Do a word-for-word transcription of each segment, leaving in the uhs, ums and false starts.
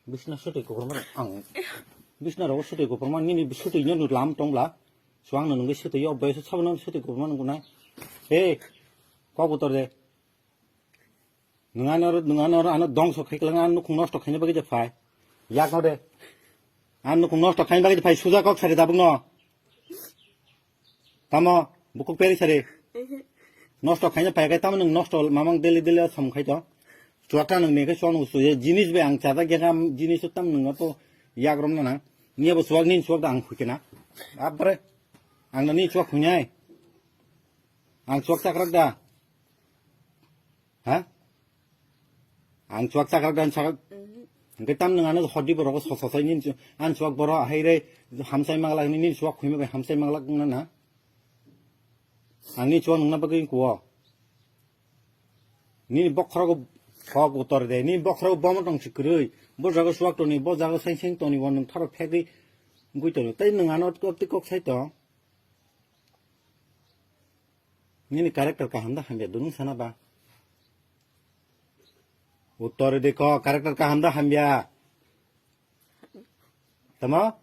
Bisna sotwi kuphurma ang. Bisna rogo sotwi kuphurma nini sotwi no lam tongla. Swang no nungwi sotwi yo beso sabo no sotwi kuphurma nungna. He. Kok utor de. Nung ano, nung ano, ano dongso khai klang, ano nukhung nosto khaina bagwi je phai. Yak no de. Ano nukhung nosto khaina bagwi je phai, suja kok sari dabuk no. Tamo, bukuk peri sari. Nosto khaina phai kai, tamo nung nosto mamang deli deli sam khai to. Chuata nung ne ke chong su ye, jinis be ang chada ge gam, jinis tam nung to yak rom na na. Ni bo suak nin suak da ang khukena. Abare. Ang ni suak khunyai. Ang suak chakrak da. Ha? Ang chuak chakrak dan chakrak. Hingke tam nung ano hodi borok so so sai nin chu-, ang chuak borok hai re hamsai mangla ni nin chuak khuime bai hamsai mangla na na. Ang ni chuak nungna bagwi kuo. Nini bokhorogo kok utor de, nini bokhorogo bomo tong si kwrwi. Bo jaga chuak toni, bo jaga seng seng toni, bo nung tharo phegwi gwi toni. Tai nung ano kok ti kok sai tong. Nini character kaham da hamya, dunung sana ba. Uttor de ko, character kaham da hamya. Tamo?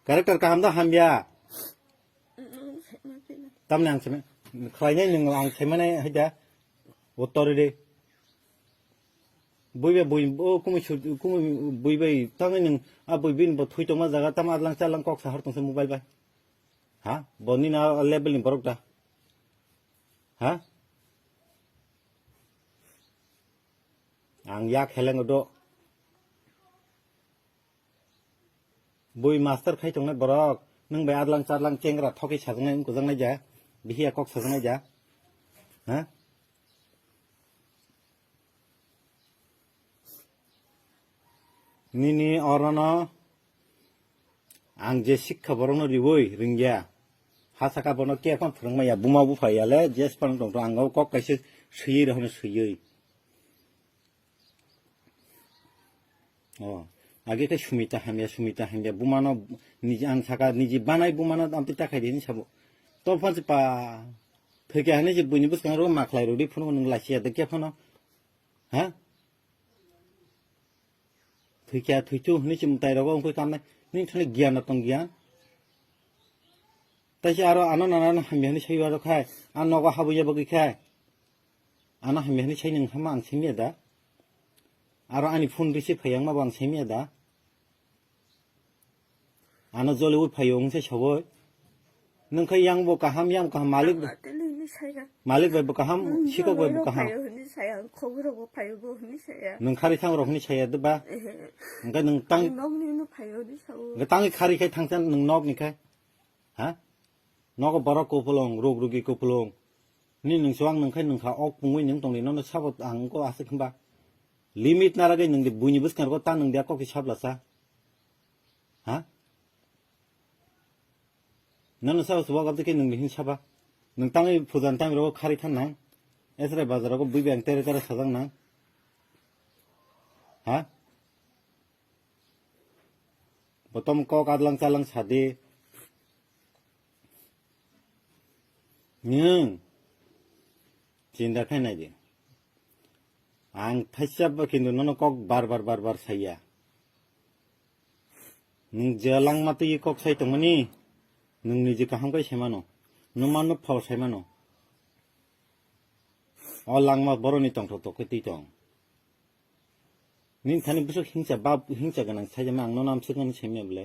Character kaham da hamya. Tamni ang seme. Khlainai nung ang semane haida. Uttor de. Bui bai bui, o kumui su-, kumui bui bai, tangwi nung, a bui bini bo thui tongma jaga, tamo adlang chalang kok sahar tongsa mobile bai. Ha? Bo nini a level ni borok da? Ha? Ang yak heleng do. Bui master khai tongnai borok, nung bai adlang charlang chengra thokwi sajaknai, wngkujak nai ja, bihiya kok sajaknai ja. Ha? Nini orono ang je sikha borokno riwi ringya. Ha saka bono khe phano phwrwngmaya, buma bupha ya le, je phano tongtho, ang o kok kaisa swiwi rw phano swiwi. O, age khe Sumita hamya, Sumita hamya, bumano niji ang saka, niji banai bumano amtwi ta khai di hinwi sabo. Tobphano se pa, thwikha hinwi se buini bwskango rw ma khlai rw di phano nwng lachiya de khe phano. Ha? Thwikha, thwichu hinwi se mwtai rogo wngkhe kamnai. Nini thani giyan no tong giyan. Taisa aro ano nana no hamya hinwi saiwi aro khai, a nogo habwi ya bagwi khai. Ano hamya hinwi sai nung hama ang simiya da. Aro ani phone receive khai yang ma bo ang simiya da. Ano joli ui phaio wng se sabo. Nung khai yang bo kaham, yang kaham malik. Ang atili hinwi saya. Malik bai bo kaham, hmm, sikok bai bo kaham. Phaio hinwi saya, ang khogro bo phaio bo hinwi saya. Nung khari thang rok hinwi saya de ba. Ehe. Engkai nung tang. Ang nokni no phaio hinwi sao. Engkai tangwi khari khai thangsa nung nok ni khai. Ha? Nogo borok kupulung, ruk rugi kupulung. Ni nung chuang nung khai nung kha ok pungwi nung tongdi nono sabo ang ko aswk hwnba. Limit naragwi nung di buini bwskango ta nung di a kokti sabla sa. Ha? Nono sabo chuba gabdi khe nung di hin saba. Nung tangwi pujan tangwi rogo khari than nang. Esre bazar rogo bui beng tere tere sajak nang. Ha? Botom kok adlang chalang sadi. Nwng chinta khai nai di. Ang thaisa ba kintu nono kok bar bar bar bar saya. Nwng je langma twi kok sai tongmani, nwng niji kaham kai sai mano. Nwng mano phao sai mano. O langma boroni tongthok tok khe twi tong. Nini thani bwswk hingsa ba hingsa gwnang sai jama ang nono amswk nani sai manya bwle.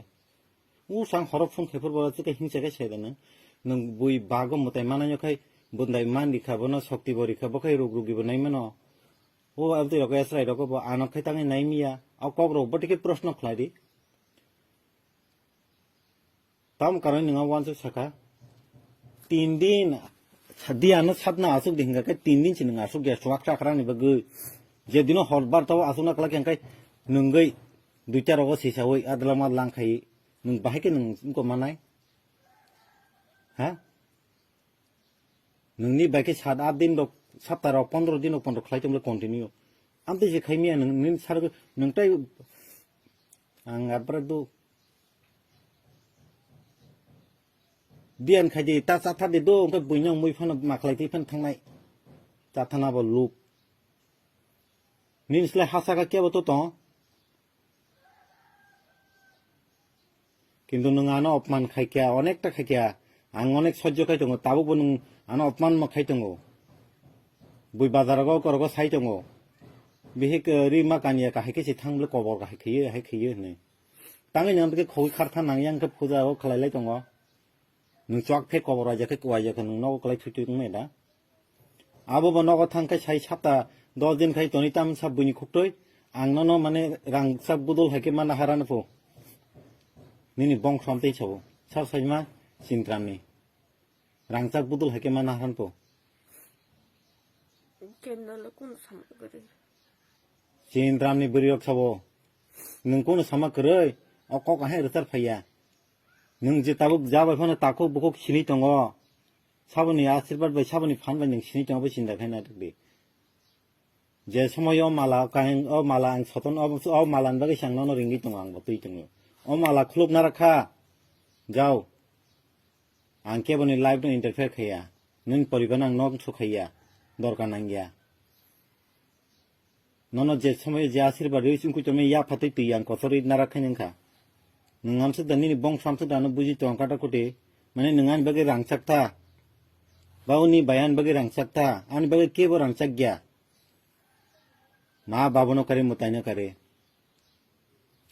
Usang horok phone khe phuru bo chwkhe hingsa khe sai da nwng. Nwng bui bago mwtai manai no khai bwndai man rikha bono sokti bo rikha bo khai ruk rugi bo nai mano. O abtwi rok esrai rok bo ano khai tangwi nai miya. O kok rok bo tike proshno khlai di. Tam karon nwng wansuk saka. Tin din, di ano satna asuk di hingka khe tin din si nwng asuk ya chuak chakrang ni bagwi. Je dino hor bar tao asuk na kala khe hingkai nwngwi duita rogo sisawi adla ma lang khai nwng bahai khe nwng wngko manai. Ha? Nwngni bai khe sat aath din rok, sapta rok, pondro din rok, pondro khlai tongmani continue. Amtwi se khai miya nwng, nini sar nwng tai ang abra do. Biyan khai di, ta cha tha di do, hwnkhe buino mui phano ma khlai twi phano thangnai. Cha thana bo luk. Nini slai hasa kha kebo to tong. Kintu nwng ano opman khai kha, onekta khai kha. Ang onek sojjo khai tongo, tabuk bo nwng ano opman ma khai tongo. Bui bazar go korogo sai tongo. Bihik, eh, ri ma kanya kahai khe se thang bwle kobor kahai khiye, hai khiye hwnwi. Tangwi nang bwkhe khogwi khartha nang yang khe puja o khlai lai tongo. Nwng chuak phe kobor waija khe, waija khe nwng nogo kwlai thwi thwi wngnai da. Abo bo nogo thang khe sai sapta dos din khai toni tam sa buini khuktwi. Ang nono mane rangchak budol hai khe mana harani pho. Nini bongsom tei sabo. Sab saima Chintramni. Rangchak budol hai khe mana harani pho. Chintramni bwrwi rok sabo. Nwng kono sama kwrwi. O kok ahai rwchar phaiya. Nwng je tabuk ja bai phano takhuk bukhuk sini tongo. Saboni asirbat bai, saboni phan bai nwng sini tongo, bai chinta khaina rwdi. Je somoy o mala kaheng, o mala ang soton, o, o mala ni bagwi se ang nono ringwi tongo, ang bo twi tongo. O mala khuluk narakha. Jao. Ang keboni life no interfere khaiya. Nwng poriban ang nok sukhaiya. Dorkar nangya. Nono je somoy je asirbat rwi chungkui tongmani yapha twi twi ang kotorwi narak khai nangkha. Nwng amsuk da nini bongso amsuk da ano buji tong kata kuti. Mane nwng ani bagwi rangchak ta. Ba uni bai ani bagwi rangchak ta. Ani bagwi kebo rangchak ya. Ma babono kari mwtaino kari.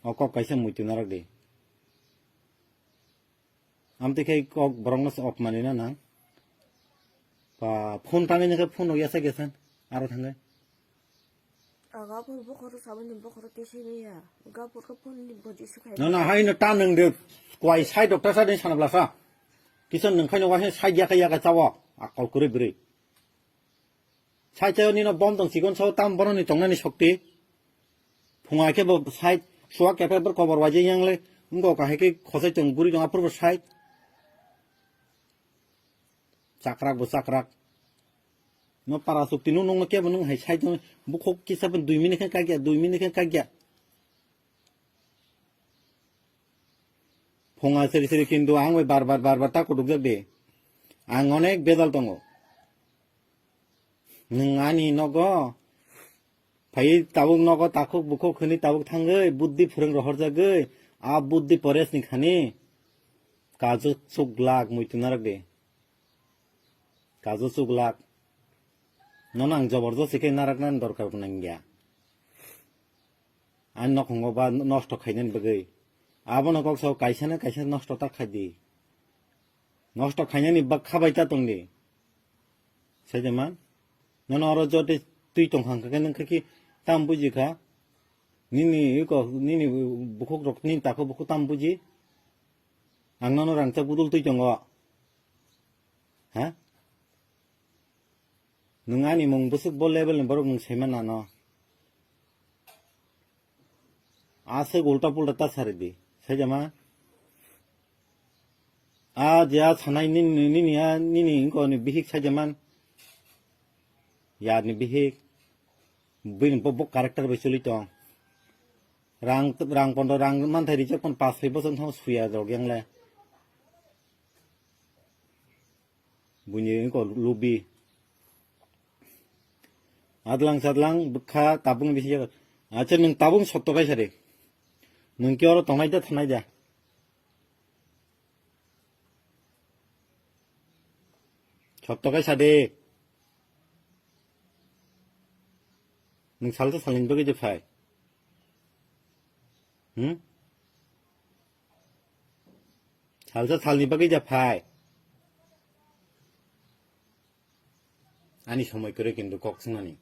O kok kaisa muitu narak di. Amtwi khe kok borokno se opmani na nang. Pa phone tangwi nang khe phone no yasa gesan aro thangwi. Aga phone bokhoro saboni bokhoro tese ya. Ga phone ko phone ni boji sukhai. No, no, hai no ta nang de kwai sai doctor sa de sana blasa. Kisa nang khai no wa sai ya ka ya ka chawo. Akol kuri bri. Saiteo nino bom tong chikon sao tam boroni tongnani shokti. Phunga khe bo sait suak kepek bor kobor waijak yang le. Wngkok kahai khe khosai tong buri tong aphuru bo sait. Chakrak bo chakrak. No para chukti no nungno kebo nung hai sait tong bukhuk kisa bo dui minute khe kagya, dui minute khe kagya. Phunga siri siri kintu ang bai bar bar bar bar ta kutukjak de. Ang onek bejal tongo. Nwng ani nogo phai tabuk nogo takhuk bukhuk hwnwi tabuk thangwi buddhi phwrwng rohorjagwi a buddhi poresni khani kaju chuklak muitu narak de. Kaju chuklak. Nono ang joborjosti khe naraknani dorkar bo nangya. Ani nokhongo ba nosto khainani bagwi. Abono kok sao kaisano kaisa nosto ta khai di. Nosto khainani bak khabai ta tong di. Sai de man. Nono oro jote twi tong hang khe nang khe tam buji kha. Nini iko nini bukhuk rok nini takhuk bukhuk tam buji. Ang nono rangchak budul twi tongo. Ha? Nwng ani mung bwswk bo level ni borok nwng saiman nano. Aswk ulta pulta ta sari di. Saijama. A je a sanai nini, nini a, nini wngko ni bihik saijaman. Yar ni bihik. Bini bo, bo character bai choli tong. Rang, rang pondo rang manthai rijak pon pas soi bosong thang suya rok yang le. Buini ko lubi. Adlang sadlang bwkha tabung bisi jaga. Acha nwng tabung sotto kaisa de. Nwng ki oro tongnai da thanai da. Sotto kaisa de. Nwng salsa salni bagwi je phai. Hmm? Salsa salni bagwi ja phai. Ani somoi kwrwi kintu kok swngnani.